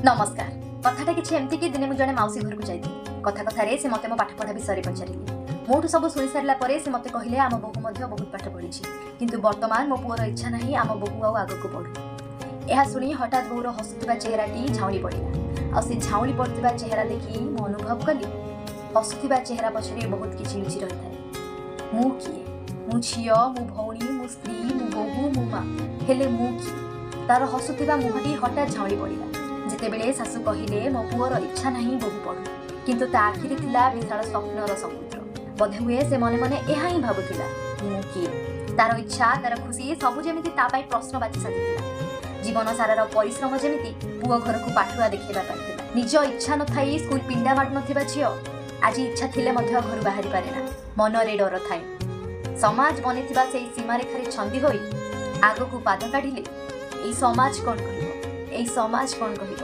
ନମସ୍କାର। କଥାଟା କିଛି ଏମିତି କି ଦିନେ ମୁଁ ଜଣେ ମାଉସୀ ଘରକୁ ଯାଇଥିଲି। କଥା କଥାରେ ସେ ମୋତେ ମୋ ପାଠପଢ଼ା ବିଷୟରେ ପଚାରିଲେ। ମୋଠୁ ସବୁ ଶୁଣି ସାରିଲା ପରେ ସେ ମୋତେ କହିଲେ, ଆମ ବୋହୂ ମଧ୍ୟ ବହୁତ ପାଠ ପଢ଼ିଛି, କିନ୍ତୁ ବର୍ତ୍ତମାନ ମୋ ପୁଅର ଇଚ୍ଛା ନାହିଁ ଆମ ବୋହୂ ଆଉ ଆଗକୁ ବଢ଼ୁ। ଏହା ଶୁଣି ହଠାତ୍ ବୋହୂର ହସୁଥିବା ଚେହେରାଟି ଝାଉଁଳି ପଡ଼ିଲା। ଆଉ ସେ ଝାଉଁଳି ପଡ଼ୁଥିବା ଚେହେରା ଦେଖି ମୁଁ ଅନୁଭବ କଲି, ହସୁଥିବା ଚେହେରା ପଛରେ ବହୁତ କିଛି ଲୁଚି ରହିଥାଏ। ମୁଁ କିଏ? ମୁଁ ଝିଅ, ମୁଁ ଭଉଣୀ, ମୁଁ ସ୍ତ୍ରୀ, ମୁଁ ବୋହୂ, ମୁଁ ମା। ହେଲେ ମୁଁ କିଏ? ତାର ହସୁଥିବା ମୁହଁଟି ହଠାତ୍ ଝାଉଁଳି ପଡ଼ିଲା ଯେତେବେଳେ ଶାଶୁ କହିଲେ, ମୋ ପୁଅର ଇଚ୍ଛା ନାହିଁ ବୋହୂ ପଢ଼ୁ। କିନ୍ତୁ ତା ଆଖିରେ ଥିଲା ବିଶାଳ ସ୍ୱପ୍ନର ସମୁଦ୍ର। ବୋଧହୁଏ ସେ ମନେ ମନେ ଏହା ହିଁ ଭାବୁଥିଲା, ମୁଁ କିଏ? ତାର ଇଚ୍ଛା, ତାର ଖୁସି ସବୁ ଯେମିତି ତା ପାଇଁ ପ୍ରଶ୍ନବାଚୀ ସାଜିଥିଲା। ଜୀବନ ସାରାର ପରିଶ୍ରମ ଯେମିତି ପୁଅ ଘରକୁ ପାଠୁଆ ଦେଖେଇବା ପାଇଁ ଥିଲା। ନିଜ ଇଚ୍ଛା ନଥାଇ ସ୍କୁଲ ପିଣ୍ଡା ମାଡୁନଥିବା ଝିଅ ଆଜି ଇଚ୍ଛା ଥିଲେ ମଧ୍ୟ ଘରୁ ବାହାରି ପାରେ ନା। ମନରେ ଡର ଥାଏ। ସମାଜ ବନିଥିବା ସେଇ ସୀମାରେଖାରେ ଛନ୍ଦି ହୋଇ ଆଗକୁ ପାଦ କାଢ଼ିଲେ ଏଇ ସମାଜ କ'ଣ କହିବ, ଏଇ ସମାଜ କ'ଣ କହିବ?